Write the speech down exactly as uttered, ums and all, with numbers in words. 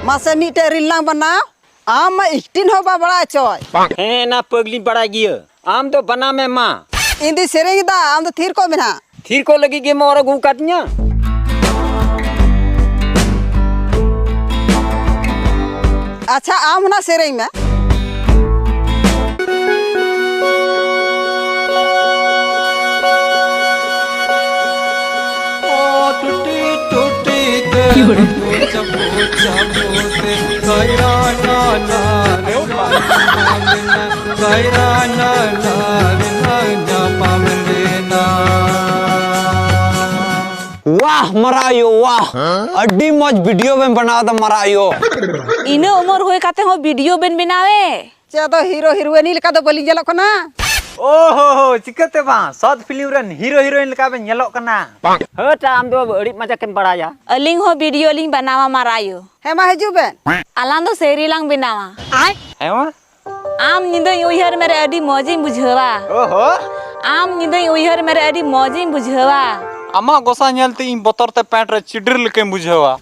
ᱢᱟᱥᱮ ᱢᱤᱫᱴᱮᱡ ᱨᱤᱞ ᱞᱟᱝ ᱵᱟᱱᱟᱣ᱾ ᱟᱢ ᱢᱟ ᱮᱠᱴᱤᱝ ᱦᱚᱸ ᱵᱟᱢ ᱵᱟᱲᱟᱭ ᱪᱚᱭ᱾ ᱦᱮᱸ, ᱚᱱᱟ ᱯᱟᱹᱜᱽᱞᱤᱧ ᱵᱟᱲᱟᱭ ᱜᱮᱭᱟ᱾ ᱟᱢ ᱫᱚ ᱵᱟᱱᱟᱢ ᱢᱮ ᱢᱟ᱾ ᱤᱧ ᱫᱚᱧ ᱥᱮᱨᱮᱧ ᱮᱫᱟ, ᱟᱢ ᱫᱚ ᱛᱷᱤᱨ ᱠᱚᱜ ᱢᱮ ᱱᱟᱦᱟᱜ᱾ ᱛᱷᱤᱨ ᱠᱚᱜ ᱞᱟᱹᱜᱤᱫ ᱜᱮᱢ ᱚᱨ ᱟᱹᱜᱩ ᱟᱠᱟᱫᱤᱧᱟ᱾ ᱟᱪᱪᱷᱟ, ᱟᱢ ᱦᱚᱸ ᱱᱟᱦᱟᱜ ᱥᱮᱨᱮᱧ ᱢᱮ᱾ ᱣᱟᱦ ᱢᱟᱨᱟ ᱟᱭᱳ, ᱣᱟᱦ! ᱟᱹᱰᱤ ᱢᱚᱡᱽ ᱵᱷᱤᱰᱤᱭᱳ ᱵᱮᱱ ᱵᱮᱱᱟᱣ ᱮᱫᱟ ᱢᱟᱨᱟ ᱟᱭᱳ᱾ ᱤᱱᱟᱹ ᱩᱢᱮᱨ ᱦᱩᱭ ᱠᱟᱛᱮ ᱦᱚᱸ ᱵᱷᱤᱰᱤᱭᱳ ᱵᱮᱱ ᱵᱮᱱᱟᱣᱮ? ᱪᱮᱫ ᱫᱚ ᱦᱤᱨᱳ ᱦᱤᱨᱳᱭᱤᱱᱤ ᱞᱮᱠᱟ ᱫᱚ ᱵᱟᱹᱞᱤᱧ ᱧᱮᱞᱚᱜ ᱠᱟᱱᱟ? ᱳ ᱦᱳ ᱦᱳ, ᱪᱤᱠᱟᱹᱛᱮ ᱵᱟᱝ? ᱥᱚᱨᱴ ᱯᱷᱤᱞᱢ ᱨᱮᱱ ᱦᱤᱨᱳ ᱦᱤᱨᱳᱭᱤᱱ ᱞᱮᱠᱟ ᱵᱮᱱ ᱧᱮᱞᱚᱜ ᱠᱟᱱᱟ᱾ ᱦᱟᱹᱴ, ᱟᱢ ᱫᱚ ᱟᱹᱰᱤ ᱢᱚᱡᱟᱠ ᱮᱢ ᱵᱟᱲᱟᱭᱟ᱾ ᱟᱹᱞᱤᱧ ᱦᱚᱸ ᱵᱷᱤᱰᱤᱭᱳ ᱞᱤᱧ ᱵᱮᱱᱟᱣᱟ ᱢᱟᱨᱟ ᱟᱭᱳ᱾ ᱦᱮᱸ, ᱢᱟ ᱦᱤᱡᱩᱜ ᱵᱮᱱ᱾ ᱟᱞᱟᱝ ᱫᱚ ᱥᱮᱨᱤ ᱞᱟᱝ ᱵᱮᱱᱟᱣᱟ᱾ ᱦᱮᱸ ᱢᱟ᱾ ᱟᱢ ᱧᱤᱫᱟᱹᱧ ᱩᱭᱦᱟᱹᱨ ᱢᱮᱨᱮ ᱟᱹᱰᱤ ᱢᱚᱡᱽ ᱤᱧ ᱵᱩᱡᱷᱟᱹᱣᱟ᱾ ᱳ ᱦᱳ᱾ ᱟᱢ ᱧᱤᱫᱟᱹᱧ ᱩᱭᱦᱟᱹᱨ ᱢᱮᱨᱮ ᱟᱹᱰᱤ ᱢᱚᱡᱽ ᱤᱧ ᱵᱩᱡᱷᱟᱹᱣᱟ᱾ ᱟᱢᱟᱜ ᱜᱚᱥᱟ ᱧᱮᱞᱛᱮ ᱤᱧ ᱵᱚᱛᱚᱨ ᱛᱮ ᱯᱮᱱᱴ ᱨᱮ ᱪᱤᱰᱤᱨ ᱞᱮᱠᱟᱧ ᱵᱩᱡᱷᱟᱹᱣᱟ᱾